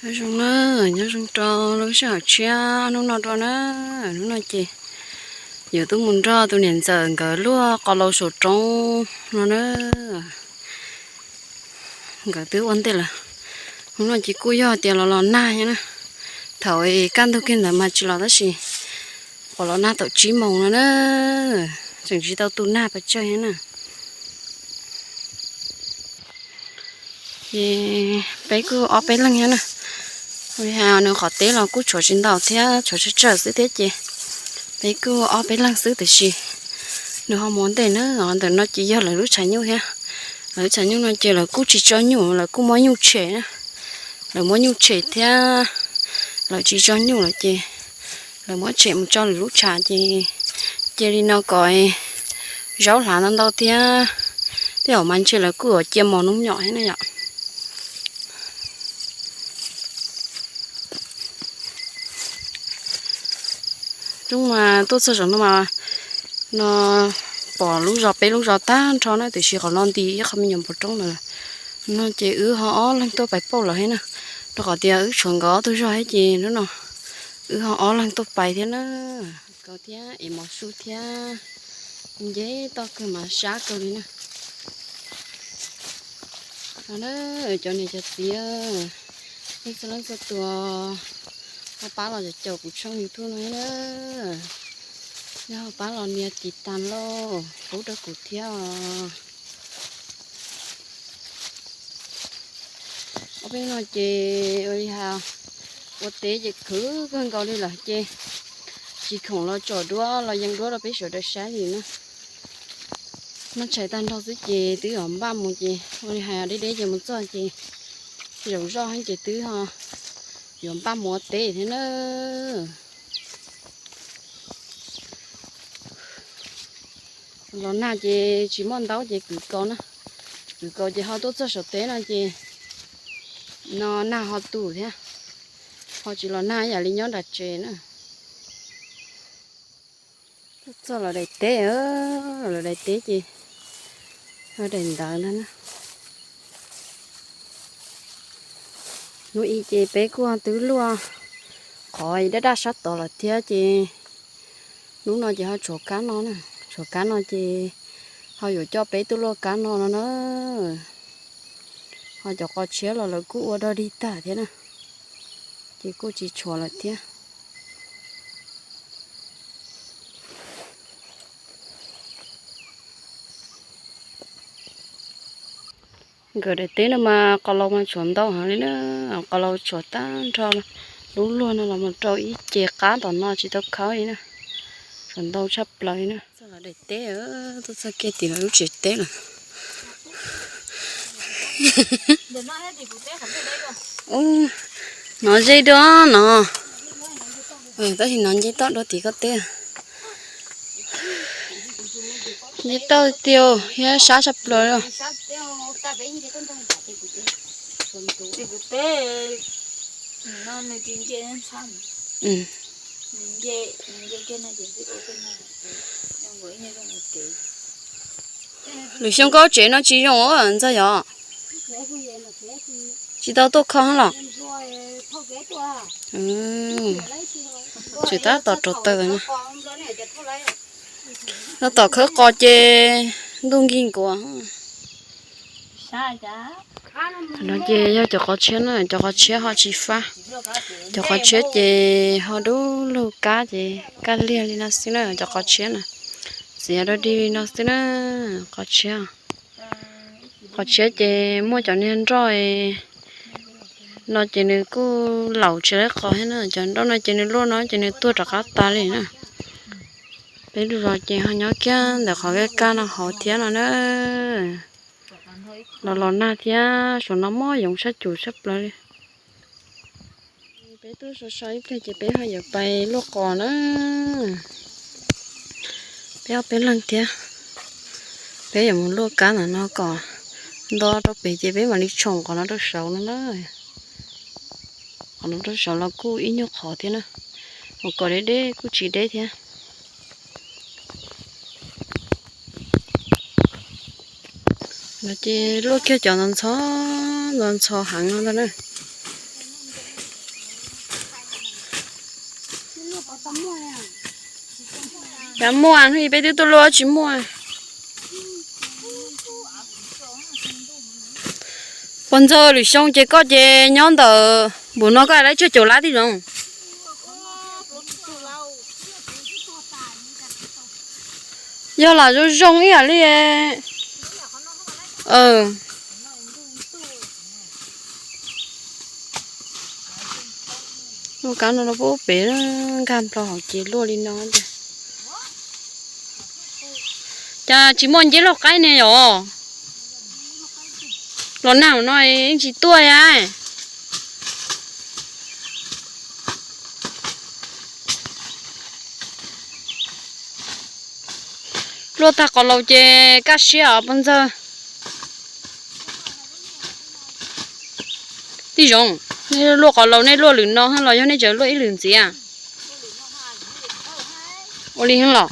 Nyob zoo na, nyob zoo rau lub sij hawm tshiab hnub no dua na. Hnub no ces yuav tuaj mus nrog tus niam ntxawm nkawd luaj qos laus saum roob no na. Nkawd twb ua ntej lawm. Hnub no ces kuj yog tias los los nag thiab na. Thaum kaj ntug kiag ntawd mas tsis los tab sis qhuav los nag thaum tsib moos no na, tseem tsis tau tu nag pes tsawg thiab na. Ces peb kuj ob peb leeg thiab na. Ua li hais nws qhov teb los kuj tshuav tsis ntau thiab, tshuav tsawg tsawg xwb thiab ces peb kuj ob peb leeg xwb tiam sis nws ho mus ua ntej na. Ntawm no ces yog lawv lub tshav nyuj thiab. Lawv lub tshav nyuj no ces lawv kuj tsis tso nyuj, lawv kuj muab nyuj tshem na. Lawv muab nyuj tshem thiab, lawv tsis tso nyuj lawm ces lawv muab tshem mus tso lawv lub tshav ces cia li no kom zaub hlav ntau ntau thiab. Tej zaum mas ntshe lawv kuj yuav cia mos noob nyom thiab na yom. Roob mas tuaj txog saum no mas no pom lub zos, peb lub zos tag nrho na, tiam sis qhov no nti ib qho me nyuam npoo roob ntawd. No ces wb ho ob leeg tuaj pais pauj lawm thiab na, rau qhov tias wb tshuav nkawd ob tug zog thiab ces hnub no wb ho ob leeg tuaj pais thiab na. Kaus thiab es mos su thiab, nce toj kawg mas sab kawg li na. Cov niam cov txiv, nej txhua leej txhua tus ho pab los caum kuv tshooj YouTube no na, yog ho pab los nias tiv tas lauj, pub rau kuv thiab os. Ob peb no ces ua li hais ua teb ces khwv kawg nkaus li lawm ces tsis khoom los tsom duab los yees duab rau peb sawv daws saib li na. Noj tshais tag nrho xwb ces twb yuav npaj mus ces ua li hais deb deb ces mus txog ces zaum zoj heev ces twb yuav npaj mus ua teb thiab na. Los nag ces tsis muaj ntaub ces kwv kaus na, kwv kaus ces ho tuaj txog saum teb no ces no nag ho tu thiab, ho tsis los nag yam li nyob nram tsev na. Tuaj txog los daim teb, los daim teb ces ho daim ntawd no na. Hnub ib ces peb kuj twb luaj qhov daj daj sab tod lawm thiab ces hnub no ces ho tshuav kab no na, tshuav kab no ces ho yuav coj peb tuaj luaj kab no no na. Ho cov qos tshiab los lawv kuj ua dog dig tag thiab na, ces kuj tsis tshuav lawm thiab. Nkawd daim teb no mas qos laus mas tshuav ntau heev li na, qos laus tshuav tag nrho lub luag no los mus rau ib ce qab tom no tsis tau khawb li na, tshuav ntau tshaj plaws li na. Txog lawv daim teb, tuaj txog kiag tim lawv lub tsev teb lawm. Hnov ze dua no, tab sis hnov nce toj dua tim koj teb. Nce toj tiag thiab sab tshaj plaws li. Lwm xyoo koj tsev no tsis zoo ntxawg yom? Tsis tau tuaj kho los? Tseem tab tom rau taws na. Tab tom khawb qos ces ntuj nkig nkuav. No ces yog cov qos tshiab na, cov qos tshiab ho tsis fab. Cov qos tshiab ces ho dub lug kab ces kaj liag li no xwb na, cov qos tshiab na. Txiav dog dig li no xwb na, qos tshiab. Qos tshiab ces muaj cov niag nroj no ces nws kuj laus tsis laib qos thiab na, cov nroj no ces nws luaj no ces nws tuag rov qab tas li na. Peb lub zos ces ho nyob kiag ntawm qhov kaj kaj no hauv thiab no na. Los los nag thiab, saum no mob yoov sab cum sab plaws li. Peb tuaj so so ib pliag ces peb ho yuav pais luaj qos na. Peb ob peb leeg thiab, peb yuav mus luaj kab ntawm no kom nto rau pem ces peb mam li tshoom qhov no rau saud no na. Qhov no rau saud los kuj ib nyuag qhov thiab na, mus kom deb deb kuj tsis deb thiab. No ces luaj kiag cov ntxhov ntxhov heev no ntag na. Cas muaj hnub i peb twb tuaj luaj tsis muaj. Pog ntxawg, lwm xyoo ces koj ces nyob ntawm npum no koj laib tsawg caum lab tib zoo? Yog lam zoo zoo ib yam li. Luaj kab no rau pub pem, nkag nplo hauv ces luaj li no tiag. Cas tsis muaj nceb luaj qaib ne yom? Los nag no yeej tsis tuaj li. Luaj tag qos laus ces kaj siab os pog ntxawg. Tij Zoov, nej luaj qos laus nej luaj lwm no los yog nej tseem luaj ib lwm ntxiv? Ua li los?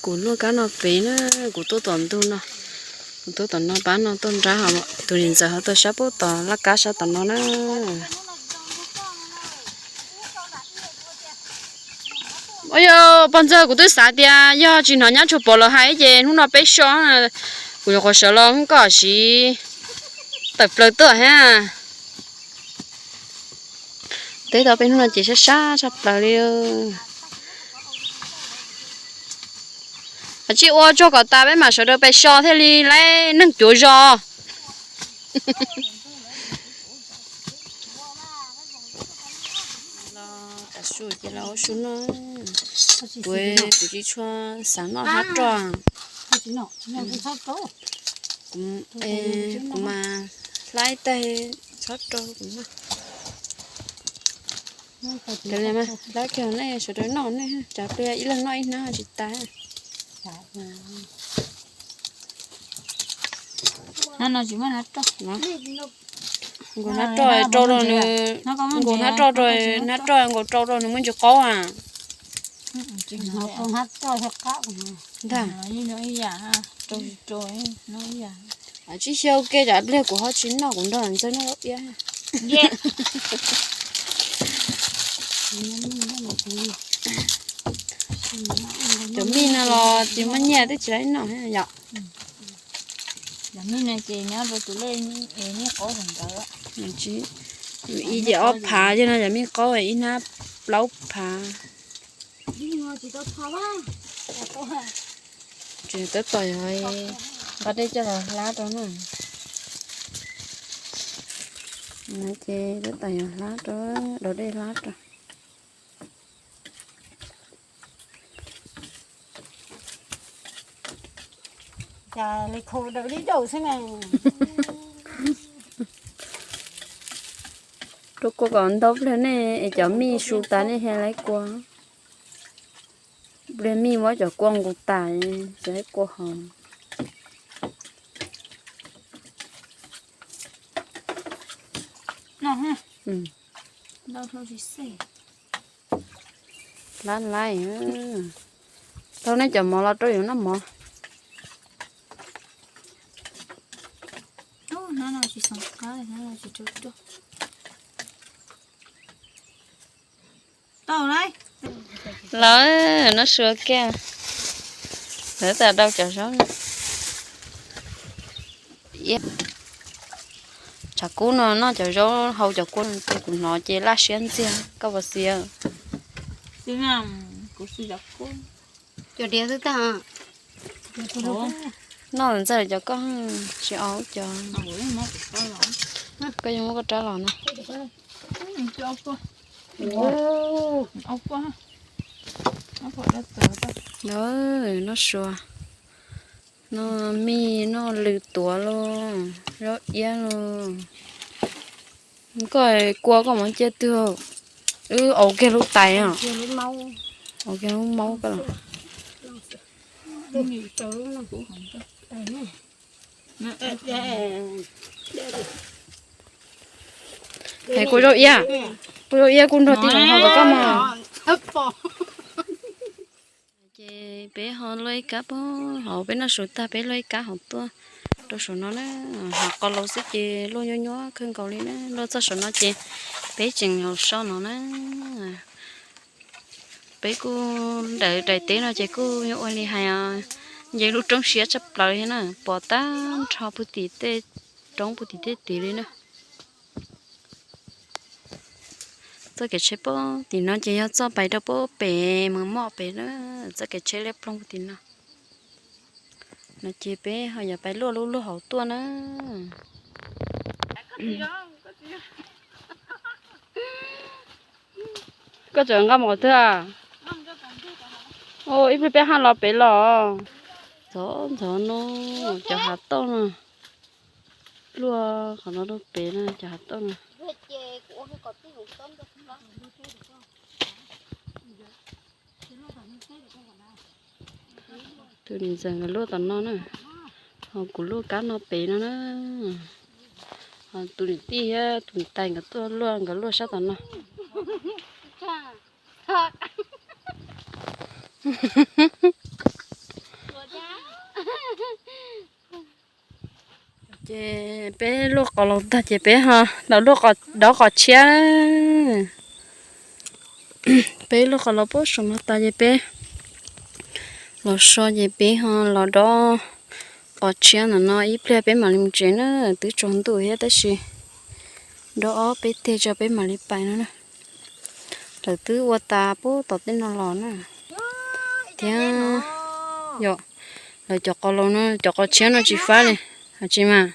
Kuv luaj kab no pem na, kuv tuaj tom ntug no, kuv tuaj tom no pab no tuaj nrab hos tus niam ntxawm ho tuaj sab pub tom laj kab sab tom no na. Yog pog ntxawg, kuv twb xav tias yog tsis hnov nyab tshua pom lawv hais ces hnub no peb so, kuv nyuam qhuav sawv los hnub koj siv tawm plaws tuaj thiab. Teb tau peb hnub no ces sab sab tshaj plaws li. Kav tsij ua tsuag kom tas peb mam sawv daws pais so thiaj li laib neeg cuav zos. Los tav su ces los ua su noj. Kuv, kuv tsis tshua xav noj hlab roj. Kuv, kuv mas hlab ib tais txhob rau kuv noj. Hlab kiag nej sawv daws noj nej, tsam pliag ib leeg noj ib hnab tsis tas. Nkaus hlab roj rau rau nws, nkaus hlab roj rau, hlab roj nkaus rau rau nws muaj ntsis qaub a. Ntag. Tsib xyaw ke tsam pliag kuv ho tsis noj, kuv nrog ntxawg noj zaub iab. Cov mij no los tsis muaj nyiaj twb tsis laib noj yom. Ib ces ob phav, yog no cov mij qaub ib hnab plaub phav. Tseem tab tom yog nqa dej coj los hlab rau na. Ces tab tom yog hlab rau, daus dej hlab rau. Rau kua kom ntau pliag nej es cov mij su tas nej thiaj laib kua. Pliag mij muab cov kua nqus tas, tsis laib kua hos. Hlab laib, rau nej cov mov los rau yuav noj mov. Lawv noj sua kiag, lawv tas dau cov zaub. Tshav kub no noj cov zaub hau cov kua ces kuv hnov ces laj siab ntxiag koj puas xis? Noj ntxawg cov koj tsis au cov. Koj yuav muab koj rab los no. Noj sua, noj mij, noj lws tuav los, zaub iab los. Koj kua koj muab cia twg? Wb au kiag lub tais os. Au kiag lub maub koj los. Hais kua zaub iab, kua zaub iab kuj nrog tij laug hau kom koj mog. Ces peb ho luaj ib kab pab hauv, peb noj su tag peb luaj ib kab hauv tuaj. Rau saum no na, hos qos laus xwb ces luaj nyuaj nyuaj kawg nkaus li na, luaj txog saum no ces peb tseem los so no na. Peb kuj ntawm daim teb no ces kuj yuav ua li hais, nce lub roob siab tshaj plaws li na, pom tag nrho puag tim tej roob puag tim tej tid li na. Txoj kev tsheb puag tim no ces yog txoj pais rau puag pem Mos Moj pem na, txoj kev tsheb liab ploog puag tim no. No ces peb ho yuav pais luaj lub luaj hauv tuaj na. Koj tseem nqa mov twg? Ib pliag peb haj los pem los. Ntxhov ntxhov no, cov hav tauj no. Luaj qhov no rau pem no, cov hav tauj no. Tus niam ntxawm nkawd luaj tom no na, ho kuv luaj kab no pem no na. Ho tus niam tij thiab tus niam tais nkawd tuaj luaj, nkawd luaj sab tom no. Ces peb luaj qos laus tag ces peb ho los luaj, dob qos tshiab. Peb luaj qos laus puag saum no tas ces peb los so ces peb ho los dob qos tshiab ntawm no ib pliag peb mam li mus tsev na, twb tsaus ntuj thiab tab sis dob ob peb teg tso peb mam li pais no na. Lawv twb ua tas puag tom tej no los na. Thiab yog lawv cov qos laus no, cov qos tshiab no tsis fab li, tsis mas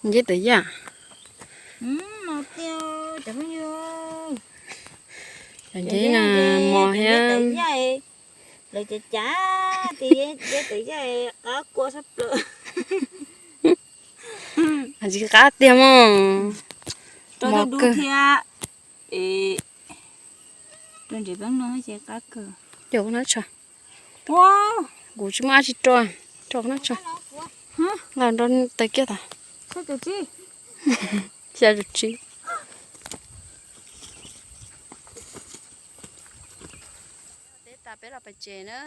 nceb tawm yaj. Cov nceb na, mos thiab. Lawv cav cav tias nceb tawm yaj qab kua sab plaws. Tsis qab tiag mog. Mos kawg thiab. Rau nres peeb no ces qab kawg. Coj qhov no tso. Kuv tsis muaj dab tsi rau, rau qhov no tso. Nqa nrog tais kiag tas. Xya caum tsib. Teb tas peb los pais tsev na.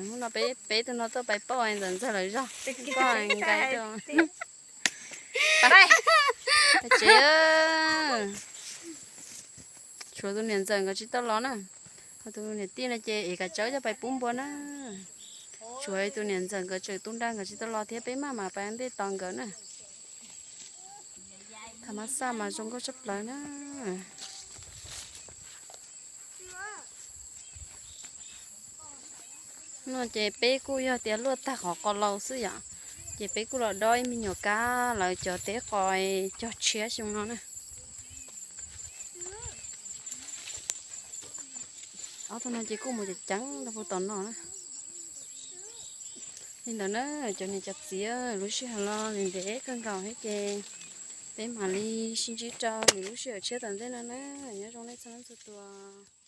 Hnub no peb, peb tug no tuaj pais pauj ntxawm ntxawg lawv zog. Koj nkais tuaj. Pais tsev. Tshuav tus niam ntxawm nkawd tsis tau los na. Ho tus niam tij no ces ev kav tsawb coj pais pub npua na. Tshuav tus niam ntxawm nkawd tseem tu nra nkawd tsis tau los thiab, peb maj mam pais ntej tos nkawd na. Thaum mab xaj mas zoo nkauj tshaj plaws na. No ces peb kuj yog tias luaj tag qhov qos laus xwb yom, ces peb kuj los dob ib me nyuam kab lawv cov teb qos cog tshiab xyoo no na. Ob tug no ces kuj mus ceev ceev rau puag tom no na. Li ntawd na, cov niam cov txiv, lub sij hawm los ntev kawg nkaus thiab ces peb mam li sib ntsib rau lwm lub sij hawm tshiab tom ntej no na. Nyob zoo nej txhua leej txhua tus.